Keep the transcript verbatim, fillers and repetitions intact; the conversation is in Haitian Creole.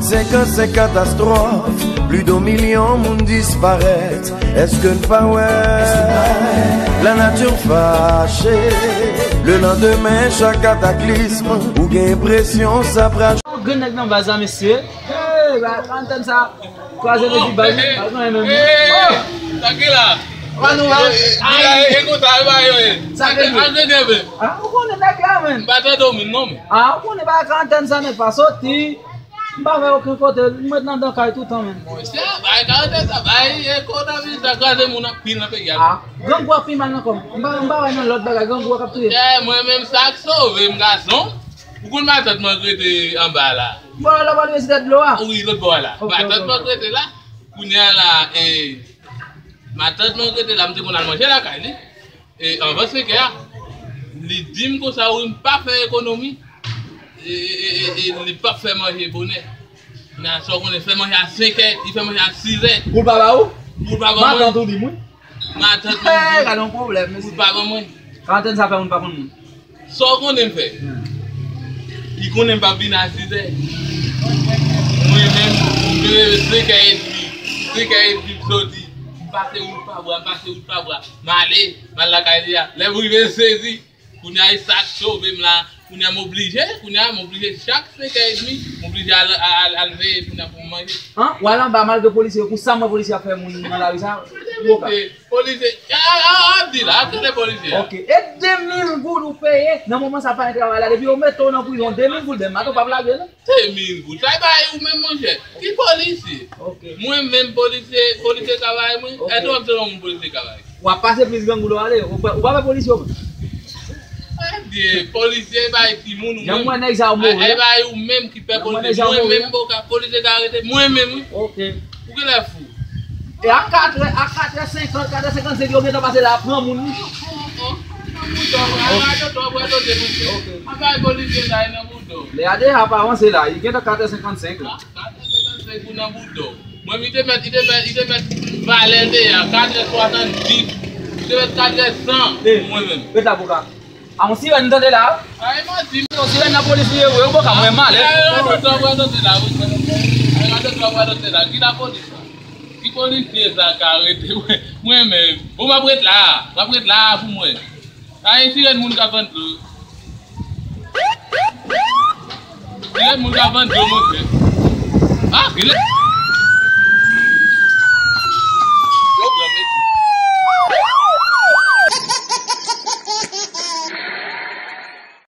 Senkant, se katastwòf, plis de milyon moun disparèt. Èske n pa wè lanati fache? Le lendemain, chak kataklism, ou gen enpresyon sa pral. Yon grenn nèg nan baz la, mesye. Hey, ba, karantèn sa. Kwaze mezi baz, baz mwen menm. Sa ki la? Sa vle di? Ah, ou konnen nèg la, men. M pa tande w menm non, men. Ah, ou konnen ba karantèn sa, nèg pa soti. M pa fè okenn kote, m ret nan dan kay toutan, men. Monchè, bay karantèn sa, bay ekonomi sa, kraze moun anpil nan peyi a. Ah, grangou ap pi mal nan kò m. M pa, m pa wè nan lòt bagay, grangou a k ap touye m. Monchè, mwen menm sa k sove m, gason. Ou konn matant mwen k rete anba la. Bò lòt bò inivèsite dlo a? Wi, lòt bò a la. Ok, matant mwen k rete la. Kounye a la, eh, matant mwen k rete la, m te konn al manje lakay li. E anvan senkè a, li di m konsa, wi, m pa fè ekonomi. E, e, e, e, e li p ap fè manje bonè. Nan sa w konnen, fè manje a senkè, li fè manje a sizè. Pou l pa ba ou? Pou l pa ban mwen. Matant ou di m, wi. Matant mwen di m. Gade yon pwoblèm, mesye. Pou l pa ban mwen. Karantèn sa fè moun pa konn moun. Sa w konnen m fè? Hmm. Li konnen m p ap vin a sizè. Mwen menm, m leve senkè edmi. Senkè edmi m soti. M pase wout pa bwa, m pase wout pa bwa. M ale, m al lakay li a. Lè m rive, m sezi. Kounye a, e sa k sove m la. Kounye a, m oblije, kounye a, m oblije chak senkè edmi, m oblije al, al, al veye kounye a pou m manje. An, w al anba malgre polisye yo, pou sa m wè polisye ap fè moun nan lari sa. Polisye, polisye, a, a, a, ap di la, ap tande polisye a. Ok, e de mil goud ou peye, nan moman sa pa gen travay la, depi yo mete w nan prizon, de mil goud, mato p ap lage non. De mil goud. Sa e bagay ou menm, monchè. Ki polisye? Ok. Mwen menm polisye, polisye ka bay mwen. Ok. Èske w ap se yon polisye ka bay? W ap pase plis grangou w ale. Ou pa, ou pa wè polisye w menm. Adye, polisye bay timoun ou menm. Jan mwen nèg sa yo move. E bay ou menm ki pè polisye. Mwen menm, polisye ka arete mwen menm, wi. Ok. Ou genlè fou. E a katrè, a katrè senkant, katrè senkannsenk, yo gentan pase la, pran moun, wi. Nan moudo, bra, radote, radote, monchè. Ok. Ap bay polisye sa, e nan moudo. Lè a deja pa avanse la, li gentan katrè senkannsenk la. Katrè senkannsenk ou nan moudo. Mwen, li te mèt, li te mèt, li te mèt valè l te ye a, katrè swasanndis. Li te mèt katrè san pou mwen menm. Ret la, boka. A yon sirèn m tande la. Ay, manti. Yon sirèn nan polis li ye vre, yo boka mwen malè. Ay, radote, radote la, wi. Ay, radote, radote la. Ki lapolis la? Ki polisye sa ka arete mwen, mwen menm? Bon, m ap ret la. M ap ret la pou mwen. Ay, sirèn moun k ap vann dlo. Sirèn moun k ap vann dlo, monchè. Ah, genlè.